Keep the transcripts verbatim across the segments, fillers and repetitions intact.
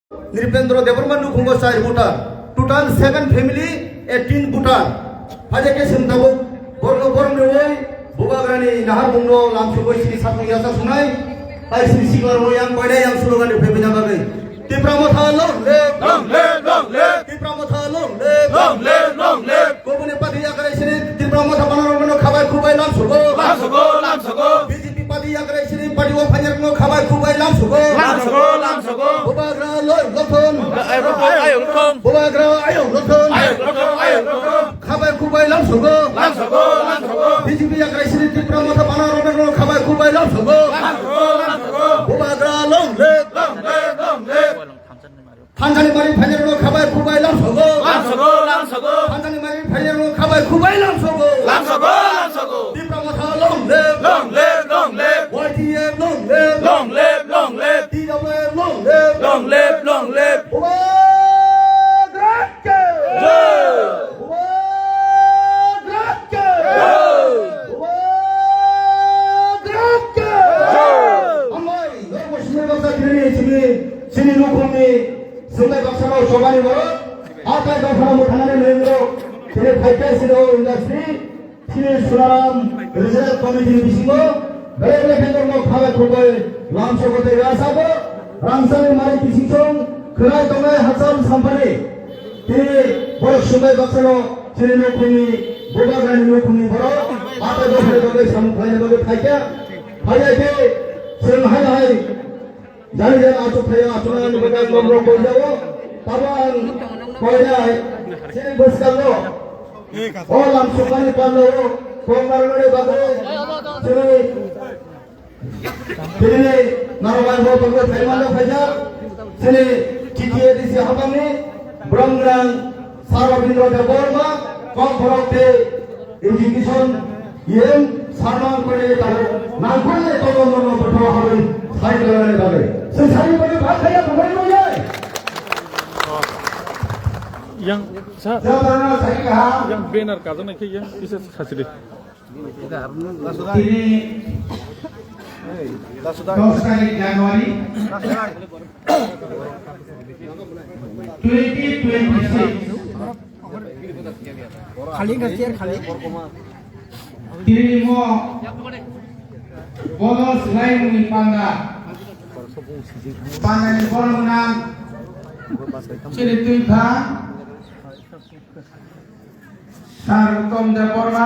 Nripendra Debbarma nukhungo char voter, total seven family, eighteen voter. Phaikhe chwng tabuk borokno borom rwui Bubagrani naharmungno lamsugwi sini satung yachak sunai, tai sini siklarokno yang koinai yang slogan rwphaibaina bagwi. Tipra Motha long live! Long live, long live! Tipra Motha long live! Long live, long live! Kubuni party yakrai sini Tipra Motha panarokno khabai khubai lamsugo. Lamsugo, lamsugo! B J P party yakrai sini party o phainarokno khabai khubai lamsugo. Lamsugo, lamsugo! Bubagra loi lothon. Ayung lothon, ayung lothon. Bubagra ayung lothon. Ayung lothon, ayung lothon. Khabai khubai lamsugo. Lamsugo, lamsugo! B J P yakrai sini Tipra Motha panarokno khabai khubai lamsugo. Lamsugo, lamsugo! Bubagra long live! Long live, long live! Thanjani mari phainarokno khabai khubai lamsugo. Lamsugo, lamsugo! Thanjani mari phainarokno khabai khubai lamsugo. Lamsugo, lamsugo! Tipra Motha long live! Long live, long live! Y T F long live! Long live, long live! T W F long live! Long live, long live! Bubagra ke! Jai! Bubagra ke! Jai! Bubagra ke! Jai! Hambai, norok bo sumai baksa kiri sini, sini nukhungni sumai baksa rok chobani borok, atai baksa rok muthanani lengro, sini phaikhe sini o industry, Sini Sunaram Regional Committee ni bisingo belai belai khe norokno khabai khulbai lamsogo tei rasa bo rangchakni mari bisingtwi khwnai tongnai hachal samphani. Tini borok sumbai baksano chini nukhungni, Bubagrani nukhungni borok atai dophani bagwi samung khlaina bagwi phaikha. Phaiya khe chwng hai hai Jani jani achuk thaio, achukna ang bwkha kok rok koi jao. Tamo ang koinai chini bwskango o lam sukmani pando o kok narwknani bagwi chini, chini narwknani bo bagwi thaimano khaijak. Chini T T A D C hapangni bwrang gwnang Sir Rabindra Debbarma, kok borok tei education, yen sarman kore tabo, nangkukni tongmani tongmani bwthao habwi sai khlailaini bagwi. Chwng sani bagwi bhak khaiya, bwkhani bagwi. Yang sa, Jabana sai kaham. Yang banner kajaknai khe yang kisa sachidi. Tini dos tarik Januari twenty twenty-six. Khali wngkha chair khali. Tini mo bono swlaimungni panda. Pandani bono gwnang chini twi pha Sir Uttom Debbarma.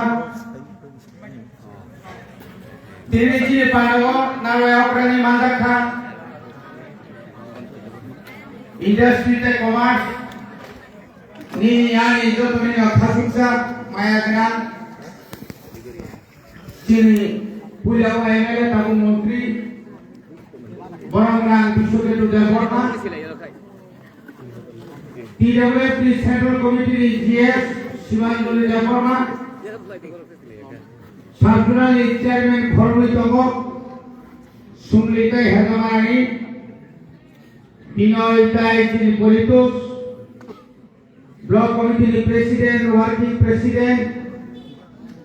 Tini chini panao narwai okrani manjak kha Industry tei Commerce nini ani joto nini khasuksa maya gwnang chini puila o M L A tabuk montri borok gwnang Biswaketu Debbarma. T W F ni Central Committee ni G S Simanjali Debbarma, Sabjuna ni Chairman khoroknwi tongo, Sumli tei Hejamarani, Binoy tei chini Politus, Block Committee ni President, Working President,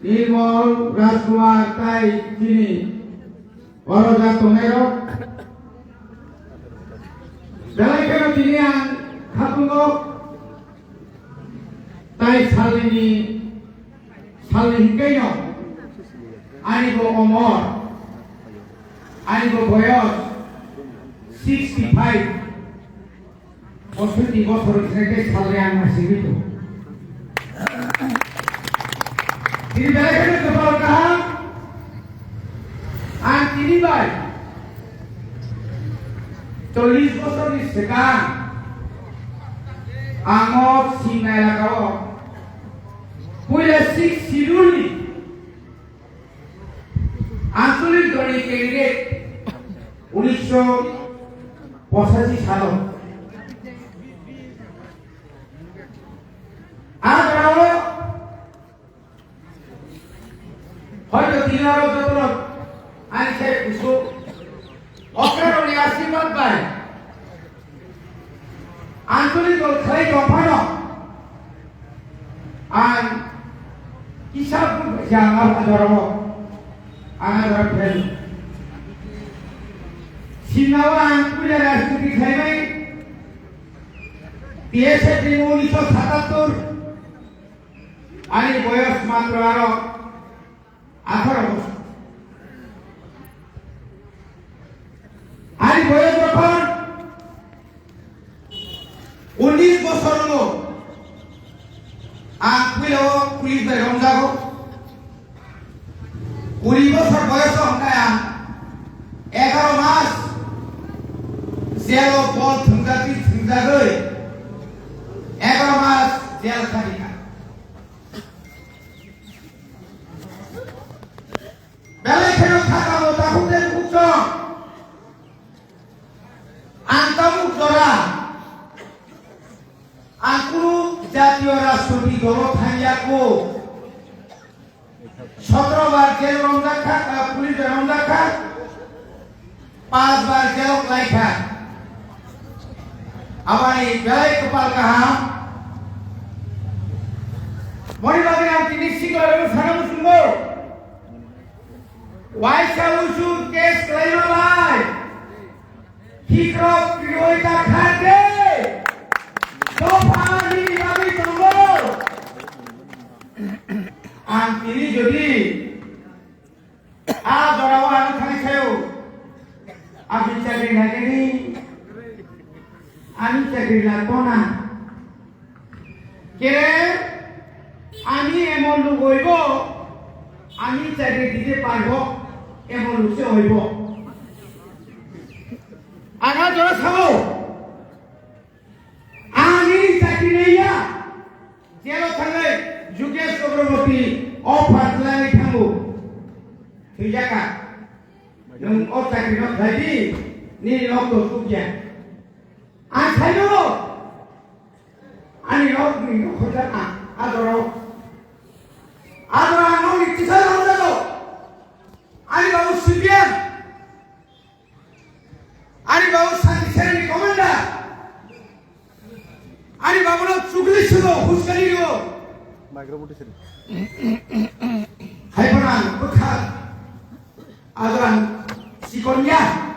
Nirmal Rajkumar tei chini oro ja tongnairok. Belai kheno tini ang khatungo tai salni, salni hinkaino ani bo omor, ani bo boyos sixty five. Poishotti bosor khe khe salni ang ma simi tu. Tini belai kheno kwpal kaham. Ang tini bai chollish bosorni swkang ang o Simna elakao puila sixth schedule ni anchalik dolni candidate unisho pochashi salo. Ang oro hoito tini oro jotono ani sai kusu okra rokni asirwad bai anchalik dol khlai tongphano ang kisa phuru khaisa ang abo jora o ang abo jora phai. Simna o ang puila rajniti khlaimani T S F ni unisho satattor, ani boyos matro aro atharo bosor. Ani boyos jokhon unis bosor wngo, ang puila o police bai romjago. Kuri bosor boyos o hwnkhe ang egaro mas jail o bol thwngjagwi thwngjagwi egaro mas jail khadi kha. Belai kheno khakamo takhuk tei bukhukchong. Ang tabuk jora ang kunu jatiyo rajnoitik dolo thangya kho. Sotro bar jail romjak kha, ah, police bai romjak kha, panch bar jail o klai kha. Aboni belai kwpal kaham. Boni bagwi ang tini sikla rwgwi sana muchungo. Waisa usu case khlaima bai. Khikrok kiroi ta kha de. Dopha nini bagwi tongo. Ang tini jodi a jorao ang thangwi sayo. Aboni chakri nagini. Ani chakri lagona. Kere, ami emon luk oibo, ami chakri dide paibo, emon luk se oibo. Aga jora sao, ani chakri naiya, jelo thangai, Jugesh Chakraborty offer khlai thango. Thwijaka, nwng o chakri no khlai di, nini nok to sukya. Ang saino, ani rok ni rok hoja ang adoro. Adoro ang rok ni kisa rok jago. Ani babu C P M. Ani babu Santi Seni commander. Ani babu no chukli sudo, huskani do. Microphone sini. Hai pernah, bukan. Adoro ang sikonya.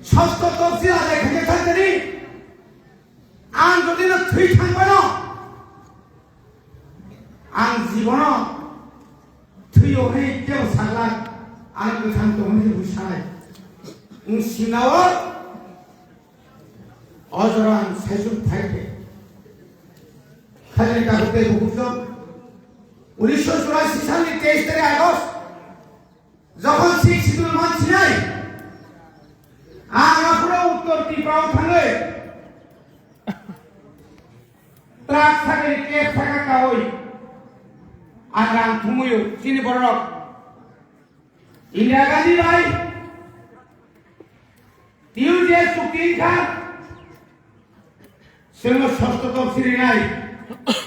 Sosto topsi ada kerja tadi. Ang jodi no thwi thang phano, ang jibono thwi o hwnwi tebo sakla, ang kwthang tong hwnwi bo sanai. Wng sinao o jora ang saichung phai khe. Khaini tabuk tei bukursong unisho churasi salni teis tarik August. Jokhon Sixth Schedule mansinai, ang aphuru Uttor Tripura o thangwi truck sakni cab saka kawi ang rang thumwi o chini borok Indira Gandhi bai T U J chukti wngkha. Chwngno sosto topsi rinai,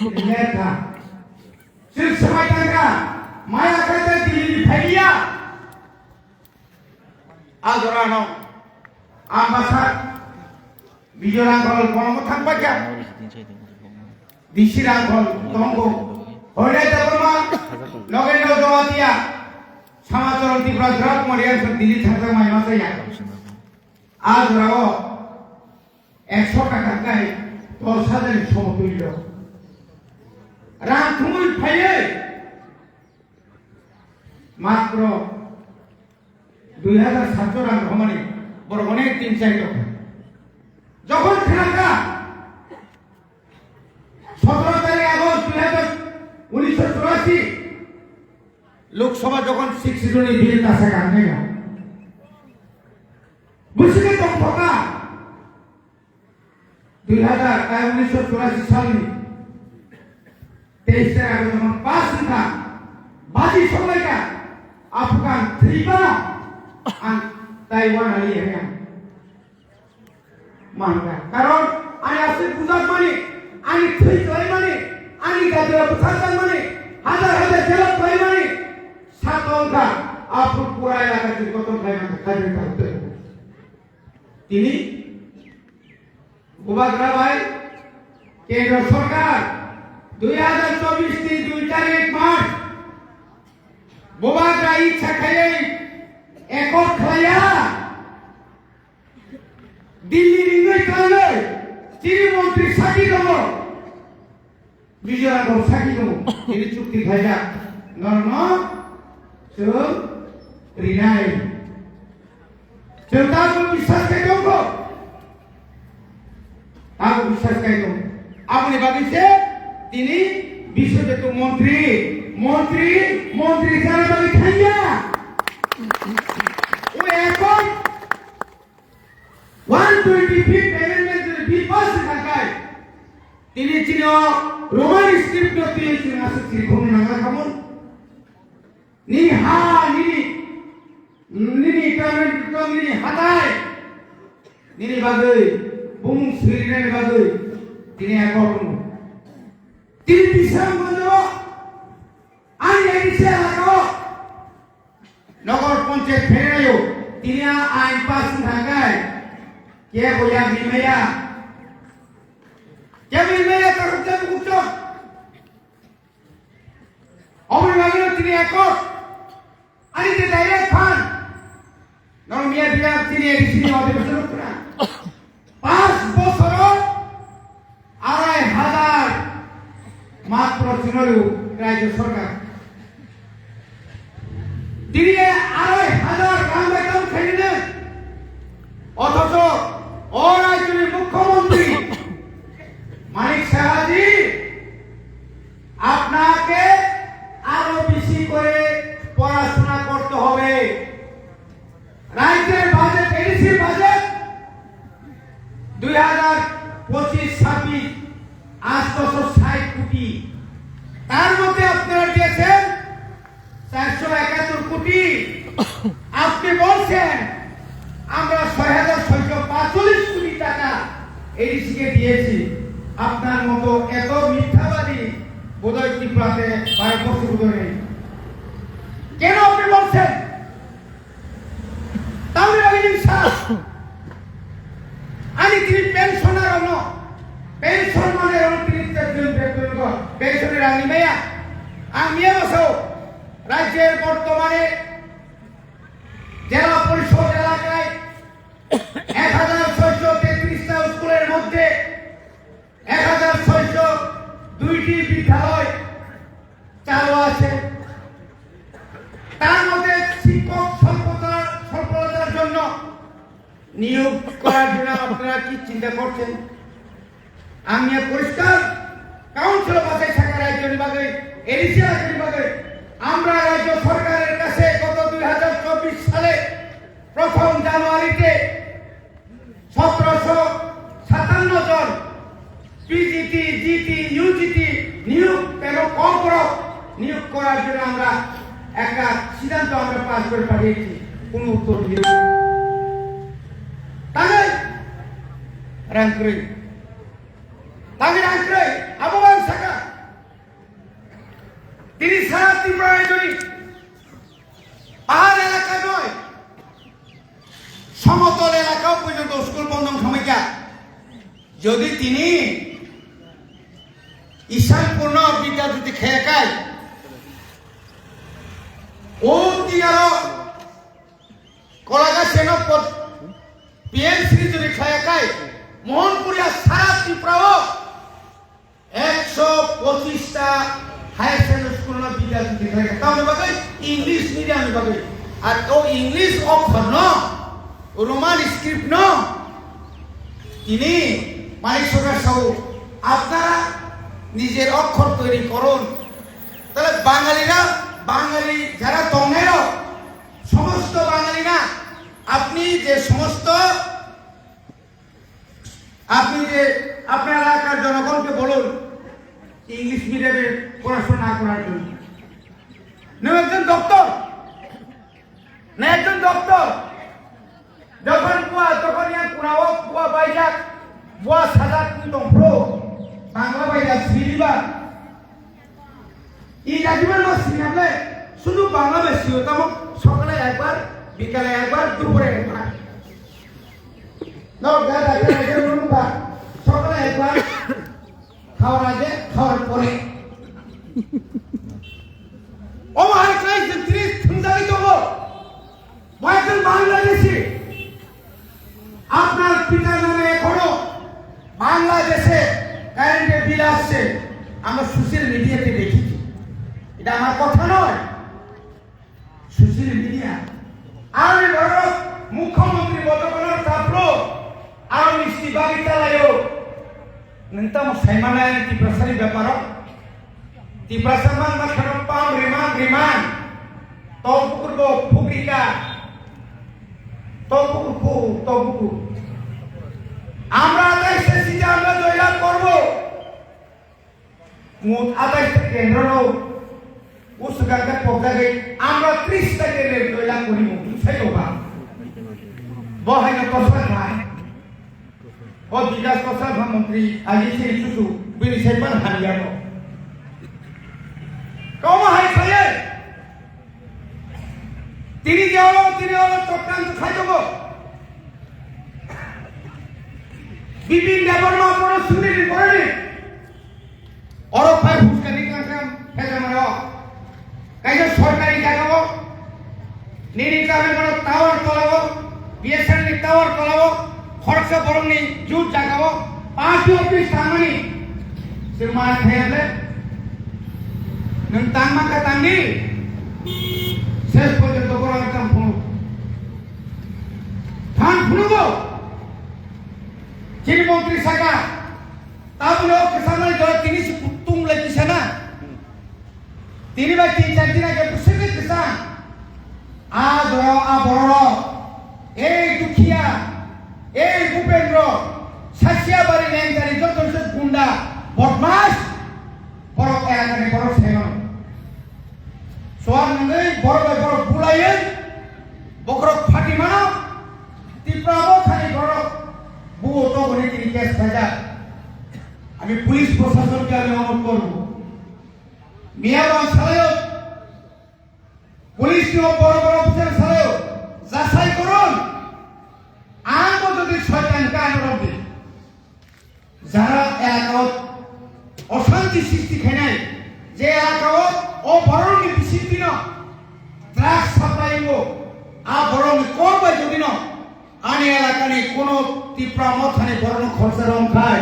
rinai kha. Chwng swmai tangkha, maya khaita Delhi ni phailiya. A jorano, ang bwsa Bijoy Rangkhol bono thang paikha. D C Rangkhol tongo. Hoilai Debbarma, Nogendra Jamatia, Samacharan Tripura, Drak Moriang, Delhi thangkha mai ma saya. A jorao ekso taka kai dos hajar ni somotulyo. Rang thumwi phaiwi matro dui hajar satso rang rohormani borok onek tin chai tongkha. Jokhon khnakha sotoro tarik August dui hajar unisho churasi Lok Sabha jokhon Sixth Schedule ni bill kasa kangnai ya. Bwswkhe tongthokha. Dui hajar, eh, unisho churasi salni teis tarik jokhon pass wngkha, baji songlaikha, aphukha ang thwibano ang Taiwan ali hwnwi ang mankha. Karon ani aswk bujakmani, ani thwi khlaimani, ani gajra bwsarjakmani, hajar hajar jela khlaimani, sat wngkha, aphuru pura elaka chwng kotor khlaimankha, khairokwi tabuk tei. Tini Bubagra bai Kendra Sorkar dui hajar chobbish ni dui tarik March Bubagra ichha khaiwi accord khlaiya Delhi ringwi thangnai chini montri Mizoram rok sakhi tongo, tini chukti khaijak, norokno chwng rinai. Chwng tabuk biswas khai tongkho, tabuk biswas khai tong. Aboni bagwi se tini biswjoto montri, montri, montri chana bagwi thangya. O ekon one twenty fifth amendment jodi bill pass wngkha khai, tini chini o Roman script no twi chwng aswk siri khumna nangna khamung. Nini ha, nini, nini government, nini hatai, nini bagwi, bumung swirinani bagwi, tini ekor tongo. Tini Bisramganjo, ani A D C elaka o, Nogor Panchayat pherinaio, tini a ain pass wngkha khe, kebo yak rimaya, kebo rimaya, takhuk jabo kukchok. Oboni bagwi tini ekot, ani je direct fund, norok miya biya tini A D C ni odhibeson rok. Panch bosoro arai hajar matro chwngno rw raijyo sarkar. Tini arai hajar rang bai tong khainino, othocho o raijyoni mukhyamantri Manik Saha ji আপনাকে আরো বেশি করে পড়াশোনা করতে হবে। রাজ্যের budget, ADC budget দুই হাজার পঁচিশ ছাব্বিশ আটশোশো ষাট কোটি, তার মধ্যে আপনারা দিয়েছেন চারশো একাত্তর কোটি। আপনি বলছেন আমরা ছয় হাজার ছয়শো পাঁচচল্লিশ কোটি টাকা এডিসি কে দিয়েছি। আপনার মতো এত মিথ্যাবাদী বোধহয় ত্রিপুরাতে ভারতবর্ষে বোধহয় নেই। কেন আপনি বলছেন? তাহলে আমি স্যার, আমি তিনি পেনশনার হন, পেনশন মানে হন তিনি পেনশনের রানী মেয়া। আমি এবছর রাজ্যের বর্তমানে জেলা পরিষদ এলাকায় এক হাজার ছয়শো তেত্রিশটা স্কুলের মধ্যে এক হাজার ছয়শো দুইটি বিদ্যালয় চালু আছে। তার মধ্যে শিক্ষক স্বল্পতা, স্বল্পতার জন্য নিয়োগ করার জন্য আপনারা কি চিন্তা করছেন? আমি পরিষ্কার কাউন্সিল বাছাই থাকা রাজ্যের বাদে, এডিসি রাজ্যের বাদে আমরা রাজ্য সরকারের কাছে গত দুই হাজার চব্বিশ সালে প্রথম জানুয়ারিতে সতেরোশো সাতান্ন জন পিজিটি, জিটি, ইউজিটি নিয়োগ এবং কম করো নিয়োগ করার জন্য আমরা একটা সিদ্ধান্ত আমরা পাস করে পাঠিয়েছি, কোনো উত্তর দিয়ে তাদের রাংক্রই, তাদের রাংক্রই আবহাওয়ার শাখা তিনি সারা ত্রিপুরা রাজ্যে পাহাড় এলাকা নয়, সমতল এলাকাও পর্যন্ত স্কুল বন্ধ সমস্যা। যদি তিনি ঈশানপুর বিদ্যা যদি খেয়ে খায়, ও তিয়ারো কলাগাছেনো পিএমসি যদি খেয়ে খায়, মোহনপুরিয়া সারা ত্রিপুরাও একশো পঁচিশটা হায়ার সেকেন্ডারি স্কুল না বিদ্যালয় দিতে থাকে। তাহলে বাকি ইংলিশ মিডিয়ামে বাকি। আর ও ইংলিশ অক্ষর ন, রোমান স্ক্রিপ্ট ন। তিনি মানিক সরকার সাহু, আপনারা নিজের অক্ষর তৈরি করুন। তাহলে বাঙালিরা, বাঙালি যারা তংনেরও সমস্ত বাঙালি না, আপনি যে সমস্ত আপনি যে আপনার এলাকার জনগণকে বলুন ইংলিশ মিডিয়ামে পড়াশোনা না করার জন্য। না একজন ডক্টর, না একজন ডক্টর, যখন কুয়া, তখন ইয়াং কুড়াও, কুয়া বাইজাক, বুয়া সাজাত কিন্তু প্রো, বাংলা বাইজাক সিরিবা, এই জাতিমান মাস সিরিয়ামলে শুধু বাংলা বেশি হতাম, সকালে একবার, বিকালে একবার, দুপুরে একবার। নরক যা যা যা যা নুন বা সকালে একবার খাওয়ার আগে, খাওয়ার পরে। ও হাই ক্লাস ত্রিশ থুমজারি তো। ও একজন বাংলাদেশি। আপনার পিতার নামে এখনো বাংলাদেশে কারেন্টের বিল আসছে। আমরা সোশ্যাল মিডিয়াতে দেখেছি, এটা আমার কথা নয়। সোশ্যাল মিডিয়া, আমি বড় মুখ্যমন্ত্রী বর্তমানের ছাত্র, আমি মিষ্টি বাগি চালাইও। Nentamo saimana yang tiprasani beparo, tiprasa man makhano pam riman riman, tau pukur bo phukrika, tau pukur phu, tau pukur. আমরা আঠাইশে সিটে আমরা জয়লাভ করব। Mut atai se kendro no usukang ka pokjagwi amra tris ta kendro doila kuri mut sai ko ba. Bo hai no tosra khai. O bikas tosra kha montri aji se chuchu bini sai pan han ya ko. Kau ma hai khai. Tini jalo tini olo tokang khai ko. Bipin Debbarma poro suri ni poro ni. Oro phai huskani kangkam pheja mano. Kaisa sorkari jaga o, nini kami mano tower tola o, B S N L ni tower tola o, khoroksa borok ni jut jaga o, party office tangmani. Sir ma thayale, nang tangma ka tangni, ses porjonto borok ang tang phunu. Thang phunu bo, chini montri saka, Tabole o kwchangmani jora tini se kutung lai kisa na. Tini bai tin char din age bwswk kwchang. A jora a bororok. Ei dukhiya, ei Bupendro, Sasiabari Lengjari joto se gunda, bodmas, borok elakani borok saimano. Suar nungwi borok bai borok bulaiwi bokhorok phati mano. Tipra bo thani borok buo togoni tini case khaijak. Ami police proshasonke ami onurodh korbo. Miya bo ang salaio, police ni boro boro officer salaio, jasai korun. Ang bo jodi soitan ka anurodh di. Jara elakao oshanti srishti khainai, je elakao o borokni bisingtwino drugs supply wngo, a borokni kok bai jodino ani elakani kuno Tipra Mothani borokno khorsa romkhai,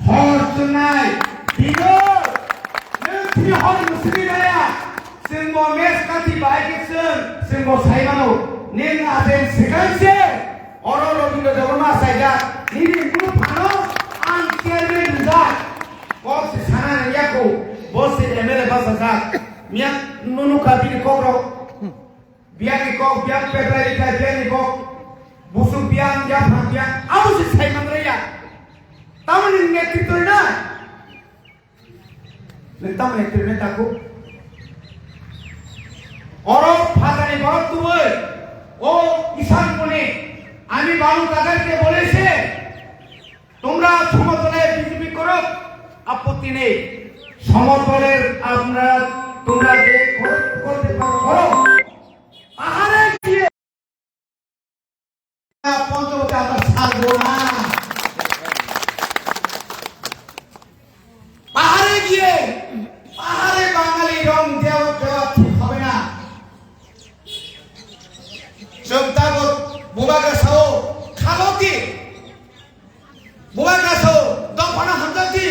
hor chwngnai, bino, nwng thwi hor mwswgwi naya, chwngbo mes kathi bahai khe chwng, chwngbo saimano, nwng asen swkang se. Oro Rabindra Debbarma achaijak, nini mung phano ang chairman rijak. Kok se sana nang yako, bo se M L A bachajak. Miya nunu ka bini kok rok. Biyang ni kok, biyang petai rika, biyang ni kok. Busuk biyang, yaphang biyang, abo se sai mandraya. Tamoni netritwa na. Nwng tamo hai twrwngwi takhuk? Oro phatani borok tubui, o Ishan Pune, ami Banu Tagarke bolese, তোমরা সমতলে বিজেপি করো, আপত্তি নেই। সমতলের আমরা, তোমরা যে করো, করতে পারো, করো। পাহাড়ে গিয়ে পঞ্চবটী আমরা ছাড়বো না। পাহাড়ে গিয়ে পাহাড়ে বাঙালি রং দেওয়া, দেওয়া ঠিক হবে না। চোদ্দ আগস্ট বুবাগ্রা সাহু খালতি, বুবাগ্রা সাহু দফানা হামজাতি,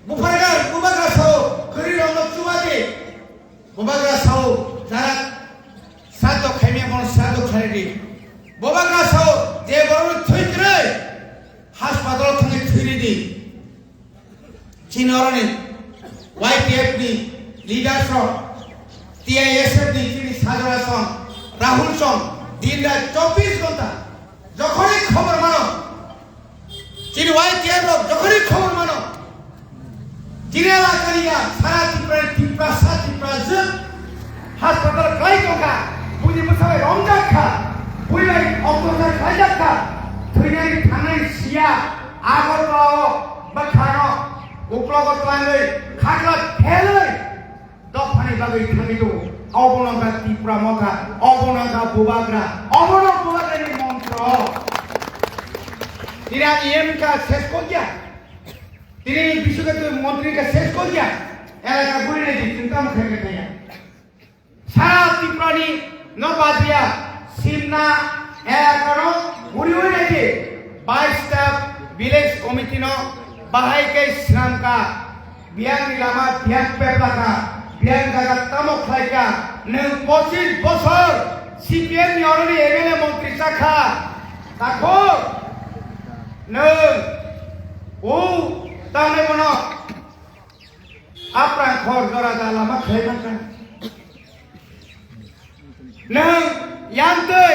বুফারগার বুবাগ্রা সাহু করি রং চুবাতি, বুবাগ্রা সাহু যারা শ্রাদ্ধ খাইমিয়া বন শ্রাদ্ধ খাইদি, বুবাগ্রা সাহু যে বড় থইত্রে হাসপাতাল থেকে থইরি দি। Chini oroni Y T F ni leaders rok, T I S F ni chini Sajora song, Rahul song, din rat chobbish ghonta jokhonwi khobor mano, chini Y T F rok jokhonwi khobor mano, chini elakani ya sara Tripura, Tripura sa Tripura jwk Haspatal kwlai tongkha, buini bwsa bai romjak kha, bui bai oktochar khlaijak kha, thwinai thangnai siya, Agartala o bwkhano uklogo twlangwi khakla phelwi dophani bagwi thangwi tongo. Obono wngkha Tipra Motha, obono wngkha Bubagra, obono Bubagrani montro. Tini ani M ka ses kokya, tini bisukatu montri ka ses kokya, elaka guri nai di, chwng tamo khaikha thaya. Sara Tripurani no badia simna elakano guriwi naidi, bais ta village committee no bahai khe swnamkha. Biyang ni lama biyang peplaka, biyang jaga tamo khlaika, nwng pochis bosor C P M ni oroni M L A montri chakha, takhuk nwng o tamni bono aprang khor jora da lama khlai mankha. Nwng yang twi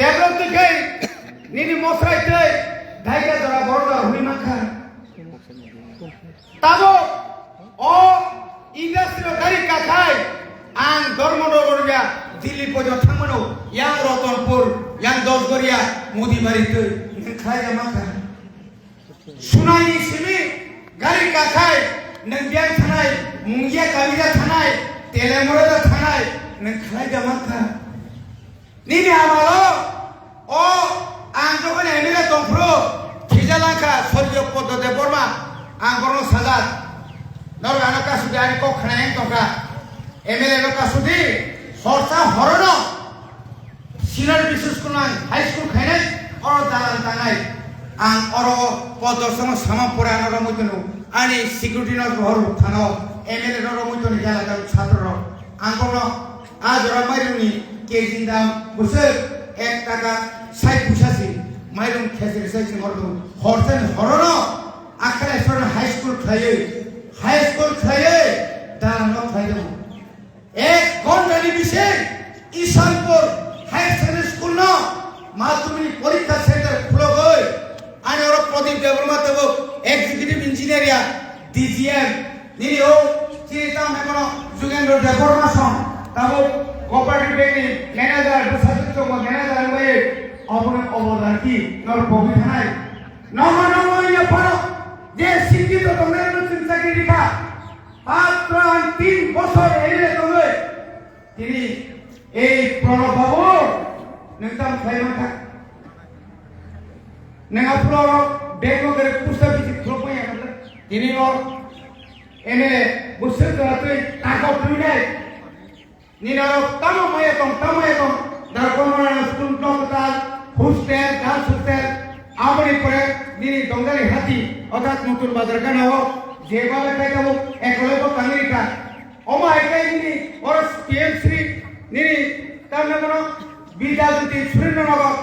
Develop twi khe nini mosrai twi daika jora borok jora hwnwi mankha. Tabuk o industry o gari kakhai ang Dharmanagar ya Delhi poito thangmano, yang Ratanpur, yang Dasgaria, Modibari twi nwng khlai ya mankha. Sunaini simi gari kakhai, nwng biyang thanai, Mungia Kabira thanai, Telemurada thanai, nwng khlai da mankha. Nini amalo, o ang jokhon M L A tongphuru, khijalangkha Sorgiyo Poddo Debbarma, ang borokno sajak. Norok ano kasudi ani kok khna yang tongkha. M L A no kasudi, horsa horono. Senior B C school ang high school khainai, oro dalan tangnai. Ang oro podorsongo samang pore ano romwi tono. Ani security no rohor thano, M L A no romwi tono jala jala chhatro rok. Ang bono a jora mairung ni K G ni dam bwswk ek taka sait puisa si. Mairung khesri sai si hor do. Horsa ni horono akhara sora high school khlaiwi, high school khlaiwi dalan no khlai tongo. Ek ghontani bising Isanpur Higher Secondary School no madhyamik porikha center khulogwi ani oro Pradip Debbarma tabuk executive engineer ya D G M nini o chini tamo hai bono Jugendra Debbarma song tabuk cooperative bank ni manager bwsajwk chwngbo manager wngwi obono obodan ki norok pogwi thanai. Nokha nokha wngya phano je sikkhito tongnai no chwng chakri rikha. Patran tin bosor ere tongwi tini ei Pranab Babu nwng tamo khlai mankha. Nwng aphuru oro bag no gere post office khulok manya kha. Tini o M L A bwswk jora twi takhok twinai. Nini oro tamo maya tong, tamo maya tong. Dharma school, hospital, girls hostel, aboni pore nini Dongjali hati, orthat Notun Bazar gana o, je bhabe khai tabuk, ekole bo tangwi rikha. Omo hai khai nini oro P M Shri, nini tamni bono Bidya Jyoti Surendra Nagar,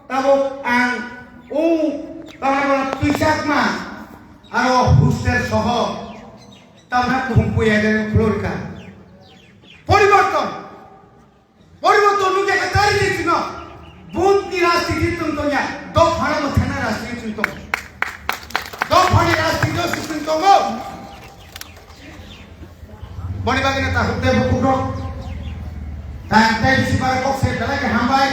tabuk ang o, tamni bono twisakma, aro hostel soho, tamni kuhum puya de khulurkha. Poriborton. Poriborton nukya kha tari ni sino. Buth ni rajniti tong tong ya. Dophano mwthangna rajniti tong tong. Dophani rajniti o si tong tongo. Boni bagwi no takhuk tei bukhuk rok. Tang tei bisi bara kok se belai khe hambai.